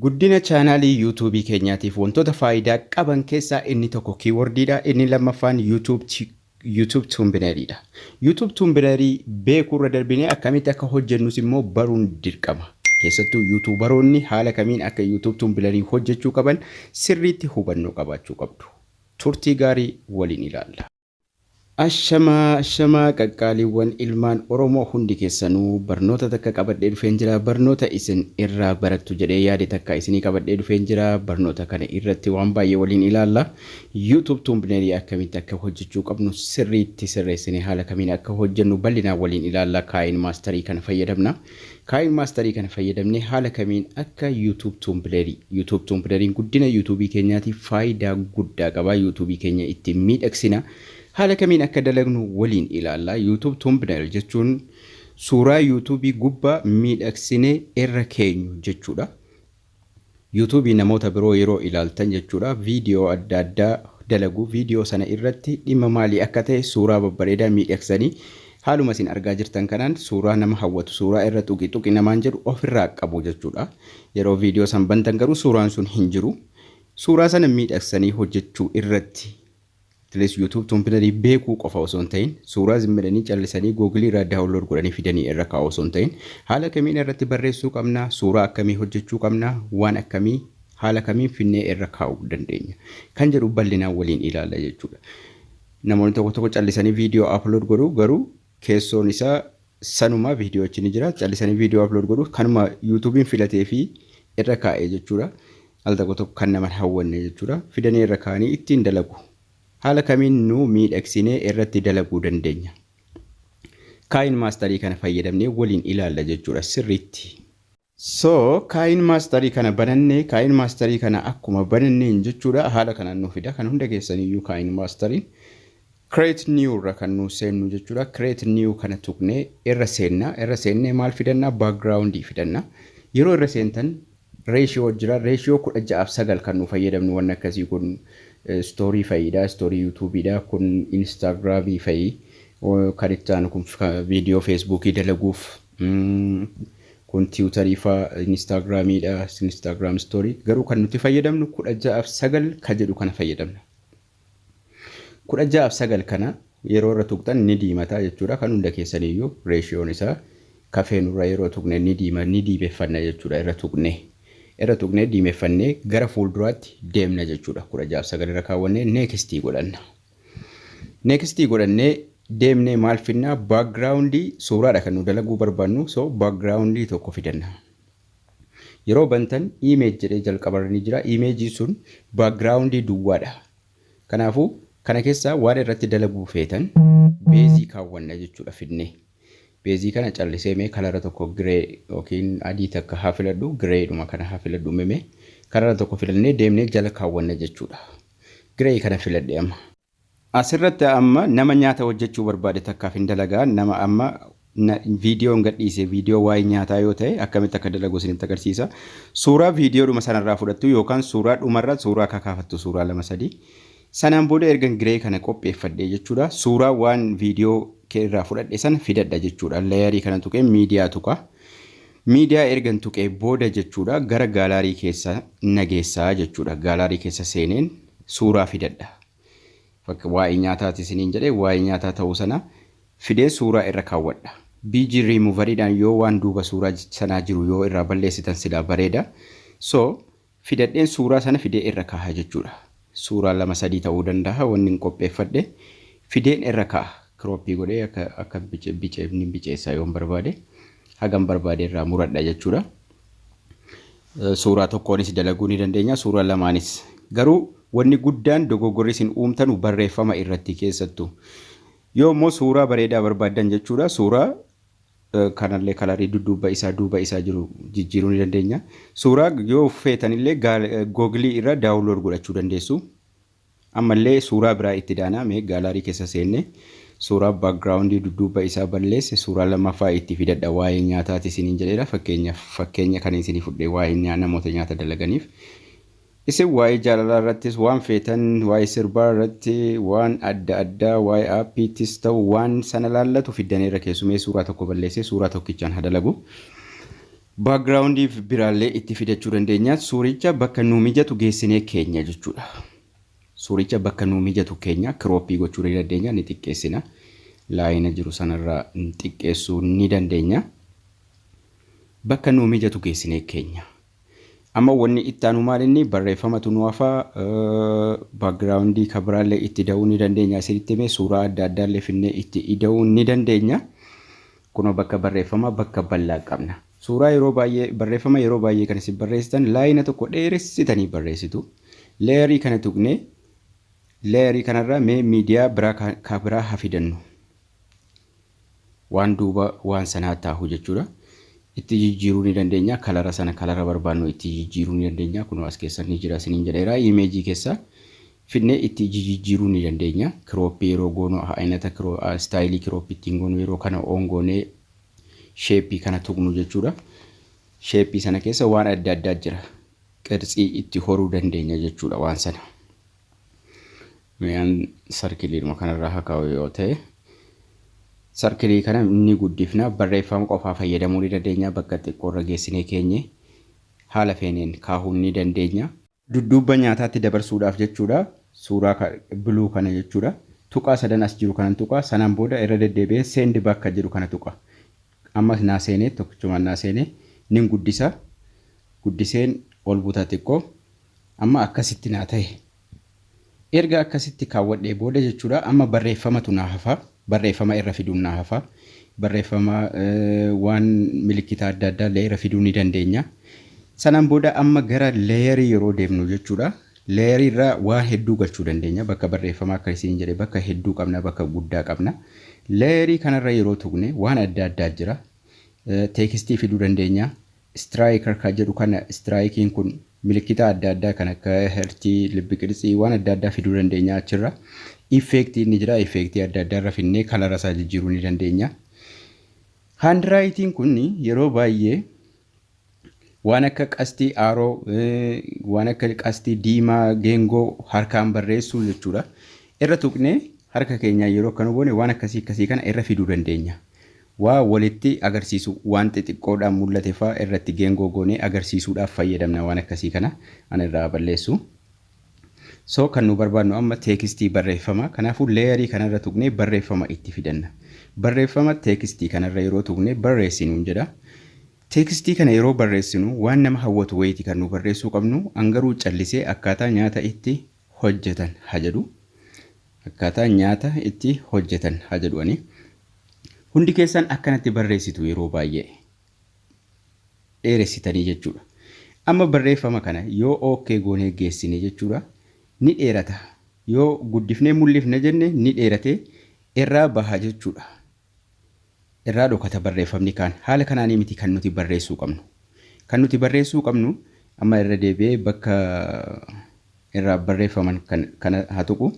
Guddina chaanaalii YouTubeii keenyaatiif wantoota faayidaa qaban keessaa inni tokko keywordiidha. Inni lammaffaan YouTube thumbnailiidha. YouTube thumbnailii beekuurra darbinee akkamitti akka hojjennus immoo baruun dirqama. Keessattuu YouTuberoonni haala kamiin akka YouTube thumbnailii hojjechuu qaban sirriitti hubannoo qabaachuu qabdu. Turtii gaarii waliin ilaalla. Ashamaa, ashamaa, qaqqaaliiwwan ilmaan Oromoo hundi keessanuu, barnoota takka qabadhee dhufeen jira. Barnoota isin irraa barattu jedhee yaade takka isinii qabadhee dhufeen jira. Barnoota kana irratti waan baay'ee waliin ilaalla. YouTube thumbnailii akkamitti akka hojjechuu qabnu, sirriitti sirreessinee haala kamiin akka hojjennu bal'inaan waliin ilaalla. KineMasterii kana fayyadamna. KineMasterii kana fayyadamnee haala kamiin akka YouTube thumbnailii, YouTube thumbnailiin guddina YouTubeii keenyaatiif faayidaa guddaa qaba. YouTubeii keenya ittiin miidhagsina. Haala kamiin akka dalagnu waliin ilaalla. YouTube thumbnail jechuun suuraa YouTubeii gubbaa miidhagsinee irra keenyu jechuudha. YouTubeii namoota biroo yeroo ilaaltan jechuudha. Viidiyoo adda addaa dalagu. Viidiyoo sana irratti dhimma maalii akka ta'e suuraa babbareedaa miidhagsanii, haaluma isin argaa jirtan kanaan, suuraa nama hawwatu, suuraa irra tuqi tuqi namaan jedhu ofirraa qabu jechuudha. Yeroo viidiyoo san bantan garuu suuraan sun hin jiru. Suuraa sana miidhagsanii hojjechuu irratti Tilees YouTube thumbnailii beekuu qofa osoo hin ta'in, suuraa zimmadhanii callisanii Googleii irraa download godhanii fidanii irra kaa'u osoo hin ta'in, haala kamiin irratti barreessuu qabna, suuraa akkamii hojjechuu qabna, waan akkamii haala kamiin finnee irra kaa'uu dandeenya kan jedhu bal'inaan waliin ilaalla jechuudha. Namoonni tokko tokko callisanii viidiyoo upload godhu, garuu keessoon isaa sanuma viidiyoo achi ni jira. Callisanii viidiyoo upload godhu, kanuma YouTubeiin filatee fi irra kaa'ee jechuudha. Al tokko tokko kan nama hawwanne jechuudha. Fidanii irra kaa'anii ittiin dalagu. Haala kamiin nu miidhagsinee irratti dalaguu dandeenya? KineMasterii kana fayyadamnee waliin ilaalla jechuudha sirriitti. So KineMasterii kana banannee, KineMasterii kana akkuma bananneen jechuudha, haala kanaan nu fida. Kan hunda keessaniyyuu KineMasteriin create new irra kan nu seennu jechuudha. Create new kana tuqnee irra seenna. Irra seennee maal fidanna? Backgroundii fidanna. Yeroo irra seentan ratio jira. Ratio 16:9 kan nu fayyadamnu. Wanni akkasii kun story fa'iidha. Story YouTubeiidha. Kun Instagramii fa'i. Kan itti aanu kun viidiyoo Facebookii dalaguuf. Kun Twitterii fa'aa, Instagramiidha. Instagram story. Garuu kan nuti fayyadamnu 16:9 ka jedhu kana fayyadamna. 16:9 kana yeroo irra tuqxan ni diimataa jechuudha. Kan hunda keessaniyyuu ratioon isaa kafeenurra yeroo tuqne ni diima, ni diimeffanna jechuudha irra tuqne. Irra tuqnee diimeffannee gara fuulduraatti deemna jechuudha. 16:9 irra kaawwannee nextii godhanna. Nextii godhannee deemnee maal finnaa? Backgroundii suuraadha kan nu dalaguu barbaannu, so backgroundii tokko fidanna. Yeroo bantan image jedhee jalqabarra ni jira. Imageii sun backgroundii duwwaadha. Kanaafuu kana keessaa waan irratti dalaguu feetan baseii kaawwanna jechuudha fidnee. Baseii kana callisee mee colora tokko, gray yookiin adii takka haa filadhu, graydhuma kana haa filadhu meme. Colora tokko filannee deemnee jala kaawwanna jechuudha. Gray kana filadhe amma. Asirratti amma nama nyaata hojjechuu barbaade takkaaf hin dalagaa. Nama amma viidiyoon gadhiise viidiyoo waa'ee nyaataa yoo ta'e, akkamitti akka dalagu isinitti agarsiisa. Suuraa viidiyoodhuma sanarraa fudhattu yookaan suuraa dhumarra suuraa kakaafattu, suuraa lama sadii. Sanaan booda ergan gray kana qopheeffadhe jechuudha. Suuraa waan viidiyoo irraa fudhadhe sana fidadha jechuudha. Layerii kana tuqee miidiyaa tuqa. Miidiyaa ergan tuqee booda jechuudha, gara gallery keessa nageessaa jechuudha. Gallery keessa seeneen suuraa fidadha. Waa'ee nyaataati isiniin jedhee, waa'ee nyaataa ta'uu sana fidee suuraa irra kaawwadha. BG removeriidhaan yoo waan duuba suuraa sanaa jiru yoo irraa balleessitan silaa bareeda. So fidadheen suuraa sana fidee irra kaaha jechuudha. Suuraa lama sadii ta'uu danda'a wanni hin qopheeffadhe, fideen irra kaaha. Cropii godhee akka bice ni biceessa yoon barbaade, hagam barbaade irraa muradha jechuudha. Suuraa tokkoonis dalaguu ni dandeenya, suuraa lamaanis. Garuu wanni guddaan dogoggorri isin uumtanu barreeffama irratti keessattuu. Yoo immoo suuraa bareedaa barbaaddan jechuudha, suuraa kanallee colorii dudduuba isaa, duuba isaa jiru jijjiiruu ni dandeenya. Suuraa yoo feetanillee Googleii irra download godhachuu dandeessu. Ammallee suuraa biraa itti daanaa. Mee gallery keessa seenne suuraa backgroundii dudduuba isaa balleesse suuraa lammaffaa itti fidadha. Waa'ee nyaataati isiniin jedheera. Fakkeenyaaf, fakkeenya kan isinii fudhee waa'ee namoota nyaata dalaganiif. Isin waa'ee jaalalaa irrattis waan feetan, waa'ee sirbaa irratti, waan adda addaa, waa'ee appiittis ta'u, waan sana laallatu fiddanii irra keessumee suuraa tokko balleessee suuraa tokkichaan haa dalagu. Backgroundiif biraallee itti fidachuu dandeenya. Suuricha bakka nuu mijatu geessinee keenya jechuudha. Suuricha bakka nuu mijatu keenya cropii gochuu ni dandeenya, ni xiqqeessina. Linea jiru sanarraa xiqqeessuu ni dandeenya. Bakka nuu mijatu geessinee keenya. Amma wanni itti aanu maal? Inni barreeffamatu nu hafaa, backgroundii kan biraallee itti da'uu ni dandeenya. Asiritti himee suuraa adda addaallee finnee itti ida'uu ni dandeenya. Kunoo bakka barreeffamaa bakka bal'aa qabna. Suuraa yeroo baay'ee, barreeffama yeroo baay'ee kan isin barreessitan linea tokko dheeressitanii barreessitu. Layerii kana tuqnee layerii kanarraa mee miidiyaa biraa ka biraa haa fidannu. Waan duuba waan sanaa taahu jechuudha. Itti jijjiiruu ni dandeenya. Colora sana colora barbaannu itti jijjiiruu ni dandeenya. Kunoo as keessa ni jira isiniin jedheera. Imageii keessa fidnee itti jijjiiruu ni dandeenya. Cropii yeroo goonu aynata styleii cropii ittiin goonu yeroo kana on goonee shapeii kana tuqnu jechuudha. Shapeii sana keessa waan adda addaa jira. Qirtsii itti horuu dandeenya jechuudha waan sana. Mi'aan circleiidhuma kanarraa haa kaa'u yoo ta'e, circleii kana ni guddifna. Barreeffama qofaa fayyadamuu ni dandeenya. Bakka xiqqoorra geessinee keenye haala feeneen kaahuu ni dandeenya. Dudduubba nyaataatti dabarsuudhaaf jechuudha. Suuraa blue kana jechuudha. Tuqaa sadan as jiru kanan tuqaa. Sanaan booda irra deddeebi'ee send bakka jedhu kana tuqa. Ammas naa seenee, tokkichumaan naa seenee, nin guddisa. Guddiseen ol buta xiqqoo. Amma akkasitti naa ta'e. Erga akkasitti kaawwadhee booda jechuudha, amma barreeffamatu naa hafa. Barreeffama irra fiduun naa hafa. Barreeffama waan milikkita adda addaa illee irra fiduu ni dandeenya. Sanaan booda amma gara layerii yeroo deemnu jechuudha. Layerii irraa waa hedduu galchuu dandeenya. Bakka barreeffamaa akka isin jedhe bakka hedduu qabna, bakka guddaa qabna. Layerii kanarra yeroo tuqne waan adda addaa jira. Textii fiduu dandeenya. Sticker kan jedhu kana, stickeriin kun milikkita adda addaa kan akka heartii, libbi qirtsii, waan adda addaa fiduu dandeenya achirra. Effectii ni jira. Effectii adda addaa irra finnee colora isaa jijjiiruu ni dandeenya. Handwritingiin kun yeroo baay'ee waan akka qastii arrow, waan akka qastii diimaa geengoo harkaan barreessuu jechuudha. Irra tuqnee harka keenyaa yeroo akkana goone waan akkasii akkasii kana irra fiduu dandeenya. Waa walitti agarsiisu, waan xixiqqoodhaan mul'ate fa'aa irratti geengoo goonee agarsiisuudhaaf fayyadamna waan akkasii kana an irraa balleessu. So kan nu barbaadnu amma textii barreeffama. Kanaafuu layerii kanarra tuqnee barreeffama itti fidanna. Barreeffama textii kanarra yeroo tuqnee barreessinuun jedha. Textii kana yeroo barreessinu waan nama hawwatu wayiiti kan nu barreessuu qabnu. An garuu callisee akkaataa nyaata itti hojjetan haa jedhu. Akkaataa nyaata itti hojjetan haa jedhu ani. Hundi keessan akkanatti barreessitu yeroo baay'ee. Dheeressitanii jechuudha. Amma barreeffama kana yoo okay goonee geessine jechuudha, ni dheerata. Yoo guddifnee mul'ifne jenne ni dheerate, irraa baha jechuudha. Irraa dhokata barreeffamni kaan. Haala kanaanii miti kan nuti barreessuu qabnu. Kan nuti barreessuu qabnu, amma irra deebi'ee bakka irraa barreeffaman kana haa tuqu.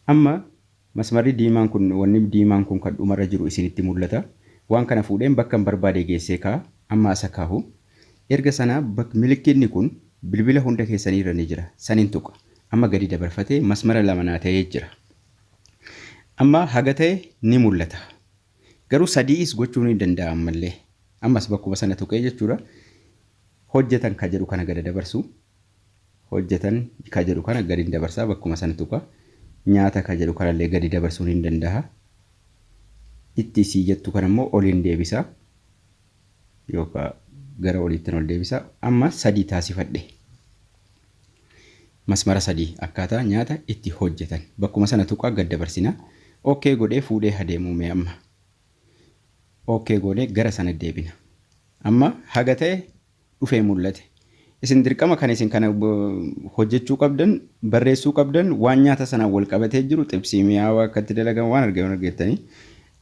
Amma masmarri diimaan kun, wanni diimaan kun kan dhumarra jiru isinitti mul'ata. Waan kana fuudheen bakka hin barbaade geessee kaa'a. Amma asa kaahu. Erga sana milikkinni kun bilbila hunda keessanii irra ni jira. Sanin tuqa. Amma gadi dabarfatee masmara lama naa ta'ee jira. Amma haga ta'e ni mul'ata. Garuu sadi'is gochuu ni danda'a ammallee. Ammas bakkuma sana tuqee jechuudha. Hojjetan ka jedhu kana gada dabarsu. Hojjetan ka jedhu kana gadi dabarsaa, bakkuma sana tuqa. Nyaata ka jedhu kanallee gadi dabarsuun hin danda'a. Itti isii jettu kana immoo oliin deebisa. Yookaan gara oliittiin ol deebisa. Amma sadii taasifadhe. Masmara sadii, akkaataa nyaata itti hojjetan. Bakkuma sana tuqaa gad dabarsina. Okay godhee fuudhee adeemuu mee amma. Okay goonee gara sana deebina. Amma haga ta'e dhufee mul'ate. Isin dirqama kan isin kana hojjechuu qabdan, barreessuu qabdan, waan nyaata sanaan wal qabatee jiru, xibsii mi'aawaa akkatti dalagan waan argaman argattanii.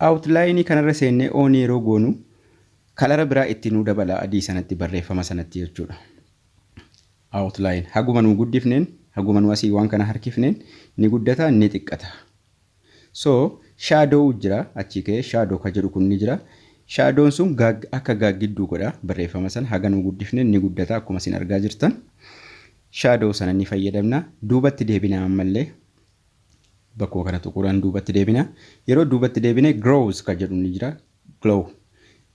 Outlineii kanarra seennee on yeroo goonu colora biraa itti nuu dabala adii sanatti, barreeffama sanatti jechuudha. Outline haguma nuu guddifneen, haguma nu asii waan kana harkifneen ni guddata, ni xiqqata. So shadow jira, achii ka'ee shadow ka jedhu kun ni jira. Shadown sun akka gaaggidduu godha barreeffama sana. Haga nuu guddifneen ni guddata akkuma isin argaa jirtan. Shadow sana ni fayyadamna. Duubatti deebina ammallee. Bakkuma kana tuquudhaan duubatti deebina. Yeroo duubatti deebine glows ka jedhu ni jira. Glow.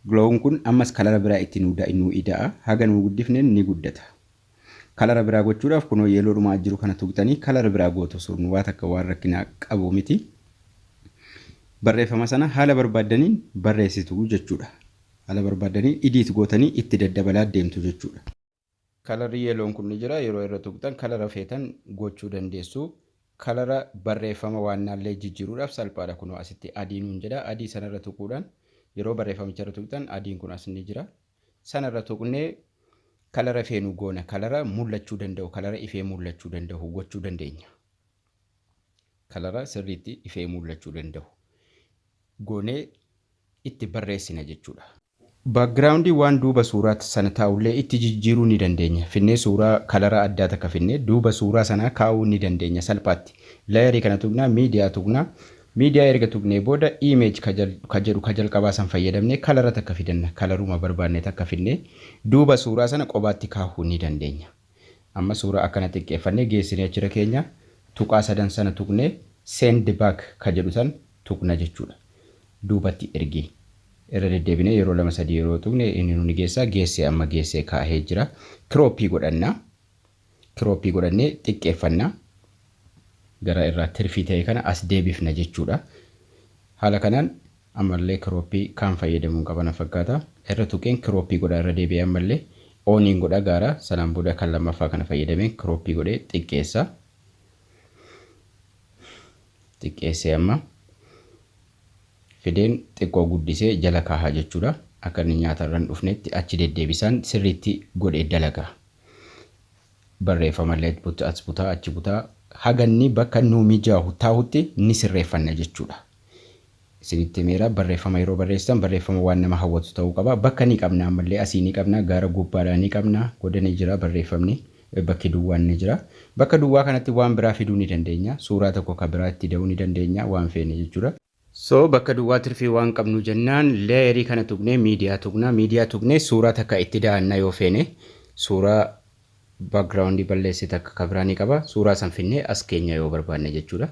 Glow'n kun ammas color biraa itti nu ida'a. Haga nu guddifneen ni guddata. Color biraa gochuudhaaf kunoo yellow dhumaa jiru kana tuqxanii color biraa gootu, sun waa takka waan rakkinaa qabu miti. Barreeffama sana haala barbaaddaniin barreessitu jechuudha. Haala barbaaddaniin edit gootanii itti daddabalaa deemtu jechuudha. Colorri yellow'n kun ni jira. Yeroo irra tuqxan color feetan gochuu dandeessu. Color barreeffama waannaallee jijjiiruudhaaf salphaadha. Kunoo asitti adii nuun jedha. Adii sanarra tuquudhaan, yeroo barreeffamicha irra tuqxan adiin kun as ni jira. Sanarra tuqnee color feenu goona. Color mul'achuu danda'u, color ifee mul'achuu danda'u gochuu dandeenya. Color sirriitti ifee mul'achuu danda'u goonee itti barreessina jechuudha. Backgroundii waan duuba suuraa sana taa'ullee itti jijjiiruu ni dandeenya. Finnee suuraa color addaa takka finnee duuba suuraa sanaa kaa'uu ni dandeenya salphaatti. Layerii kana tuqnaa, media tuqnaa. Media erga tuqnee booda image ka jedhu ka jalqabaa san fayyadamnee color takka fidanna. Coloruma barbaanne takka finnee duuba suuraa sana qobaatti kaahuu ni dandeenya. Amma suuraa akkana xiqqeeffannee geessinee achirra keenya, tuqaa sadan sana tuqnee send back ka jedhu san tuqna jechuudha. Duubatti ergi. Irra deddeebinee yeroo lama sadii yeroo tuqne inni nu geessaa, geessee amma geessee kaahee jira. Cropii godhanna. Cropii godhannee xiqqeeffanna. Gara irraa tirfii ta'e kana as deebifna jechuudha. Haala kanaan ammallee cropii kaan fayyadamuun qabana fakkaata. Irra tuqeen cropii godha, irra deebi'ee ammallee oniin godha gaara. Sanaan booda kan lammaffaa kana fayyadameen cropii godhee xiqqeessa. Xiqqeessee amma fideen xiqqoo guddisee jala kaahaa jechuudha. Akka inni nyaatarra hin dhufnetti achi deddeebisaan sirriitti godhee dalaga. Barreeffamallee as butaa achi butaa haganni bakka nuu mijaa'u taa'utti ni sirreeffanna jechuudha. Isinitti himeera, barreeffama yeroo barreessitan barreeffama waan nama hawwatu ta'uu qaba. Bakka ni qabna, ammallee asii ni qabna, gaara gubbaadhaa ni qabna, goda ni jira barreeffamni, bakki duwwaan ni jira. Bakka duwwaa kanatti waan biraa fiduu ni dandeenya. Suuraa tokko kan biraa itti da'uu ni dandeenya, waan feene jechuudha. So bakka duwwaa tirfii waan qabnu jennaan layerii kana tuqnee media tuqna. Media tuqnee suuraa takka itti da'anna yoo feene, suuraa backgroundii balleesse takka kan biraa ni qaba. Suuraa san finnee as keenya yoo barbaanne jechuudha.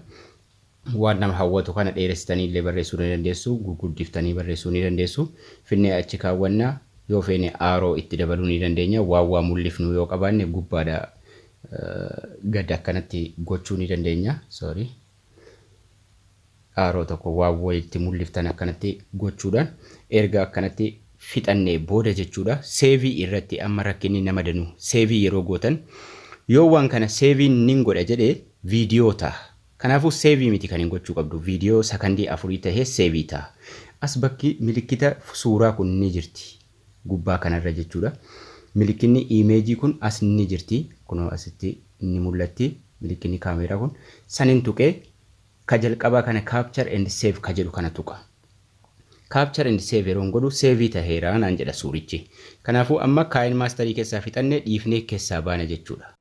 Waan nama hawwatu kana dheeressitanii illee barreessuu ni dandeessu. Gurguddiftanii barreessuu ni dandeessu. Finnee achi kaawwanna, yoo feene arrow itti dabaluu ni dandeenya. Waan waa mul'ifnu yoo qabaanne gubbaadha gad akkanatti gochuu ni dandeenya. Sorry. Arrow tokko waan wayitti mul'iftan akkanatti gochuudhaan erga akkanatti fixannee booda jechuudha. Saveii irratti amma rakkinni nama danuu, saveii yeroo gootan, yoo waan kana saveii nin godha jedhee viidiyoo ta'a. Kanaafuu saveii miti kan hin gochuu qabdu, viidiyoo sakandii 4 tahee saveii ta'a. As bakki milikkita suuraa kun ni jirti. Gubbaa kanarra jechuudha. Milikkinni imageii kun as ni jirti. Kunoo asitti ni mul'atti. Milikkinni kaameeraa kun sanin tuqee ka jalqabaa kana capture and save ka jedhu kana tuqa. Capture and save yeroo godhu saveii taheera naan jedha suurichi. Kanaafuu amma KineMasterii keessaa fixannee dhiifnee keessaa baana jechuudha.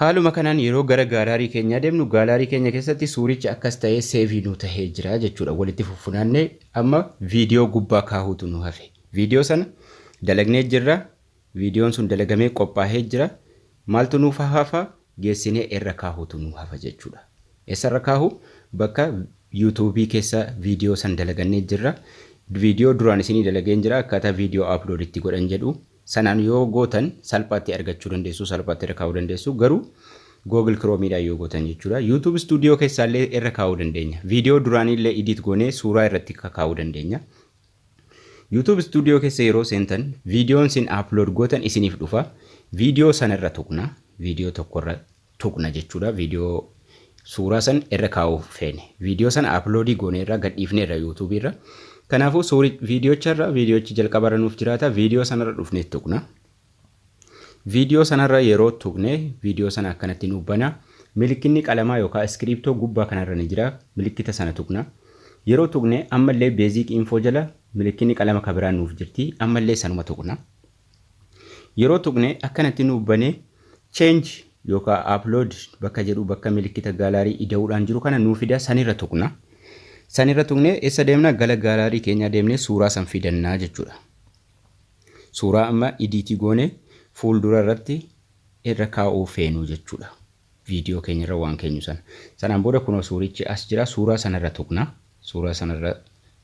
Haaluma kanaan yeroo gara gallery keenyaa deemnu, gallery keenya keessatti suurichi akkas ta'ee saveii nu tahee jira jechuudha. Walitti fuffunaannee amma viidiyoo gubbaa kaahuutu nu hafe. Viidiyoo sana dalagnee jirra. Viidiyoon sun dalagamee qophaa'ee jira. Maaltu nuuf hafa? Geessinee irra kaahuutu nu hafa jechuudha. Eessarra kaahu? Bakka YouTubeii keessa viidiyoo san dalagannee jirra. Viidiyoo duraan isinii dalageen jira, akkaataa viidiyoo upload itti godhan jedhu. Sanaan yoo gootan salphaatti argachuu dandeessu, salphaatti irra kaa'uu dandeessu. Garuu Google Chromeedhaan yoo gootan jechuudha. YouTube Studio keessaallee irra kaa'uu dandeenya. Viidiyoo duraaniillee edit goonee suuraa irratti kaa'uu dandeenya. YouTube Studio keessa yeroo seentan viidiyoon isin upload gootan isiniif dhufa. Viidiyoo sanarra tuqna. Viidiyoo tokkorra tuqna jechuudha. Viidiyoo suuraa san irra kaa'uuf feene. Viidiyoo sana uploadii goone irraa gadhiifne irra YouTube irra. Kanaafuu suuri viidiyocharra, viidiyochi jalqabarra nuuf jiraata. Viidiyoo sanarra dhufnee tuqna. Viidiyoo sanarra yeroo tuqne viidiyoo sana akkanatti nuuf bana. Milikkinni qalamaa yookaan iskiriiptoo gubbaa kanarra ni jira. Milikkita sana tuqna. Yeroo tuqne ammallee basic info jala milikkinni qalama kabiraa nuuf jirti. Ammallee sanuma tuqna. Yeroo tuqne akkanatti nuuf banee change yookaan upload bakka jedhu, bakka milikkita gallery ida'uudhaan jiru kana nuuf fida, sanirra tuqna. Sanirra tuqnee eessa deemna? Gara gallery keenyaa deemnee suuraa san fidannaa jechuudha. Suuraa amma editii goone fuuldura irratti irra kaa'uu feenuu jechuudha. Viidiyoo keenya irra waan keenyu sana. Sanaan booda kunoo suurichi as jira. Suuraa sanarra tuqna. Suuraa sanarra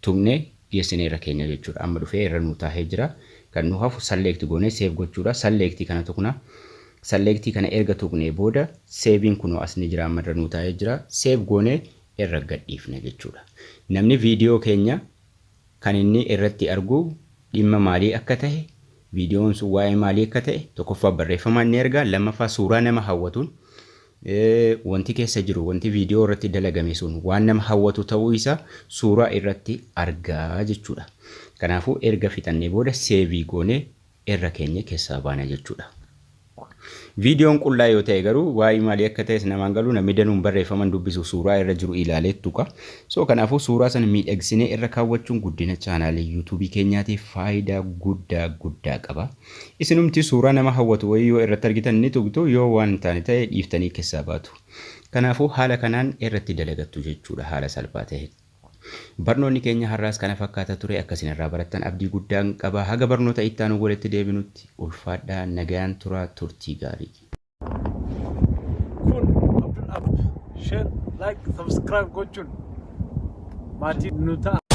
tuqnee Geessinee irra keenya jechuudha. Amma dhufee irra nuu taahee jira. Kan nu hafu select goonee save gochuudha. Select kana tuqna. Select kana erga tuqnee booda saveiin kunoo as ni jira, amma irra nuu taa'ee jira. Save goonee irra gadhiifna jechuudha. Namni viidiyoo keenya kan inni irratti argu dhimma maalii akka ta'e, viidiyoon sun waa'ee maalii akka ta'e, tokkoffaa barreeffamaan ni argaa, lammaffaa suuraa nama hawwatuun wanti keessa jiru, wanti viidiyoo irratti dalagame sun waan nama hawwatu ta'uu isaa suuraa irratti argaa jechuudha. Kanaafuu erga fixannee booda save goonee irra keenya keessaa baana jechuudha. Viidiyoon qullaa yoo ta'e garuu waa'ee maalii akka ta'es namaan galu, namni danuun barreeffaman dubbisu suuraa irra jiru ilaalee tuqa. So kanaafuu suuraa sana miidhagsinee irra kaawwachuun guddina chaanaalii YouTubeii keenyaatiif faayidaa guddaa guddaa qaba. Isinumti suuraa nama hawwatu wayii yoo irratti argitan ni tuqtu, yoo waan hin taane ta'e dhiiftanii keessaa baatu. Kanaafuu haala kanaan irratti dalagattu jechuudha haala salphaa ta'e. Barnoonni keenya har'aas kana fakkaata ture. Akkasin irraa barattan abdii guddaan qaba. Haga barnoota itti aanu walitti deebinutti ulfaadhaa, nagaan turaa, turtii gaarii. Kun Abdul App. Share, like, subscribe gochuun maatii nu ta'a.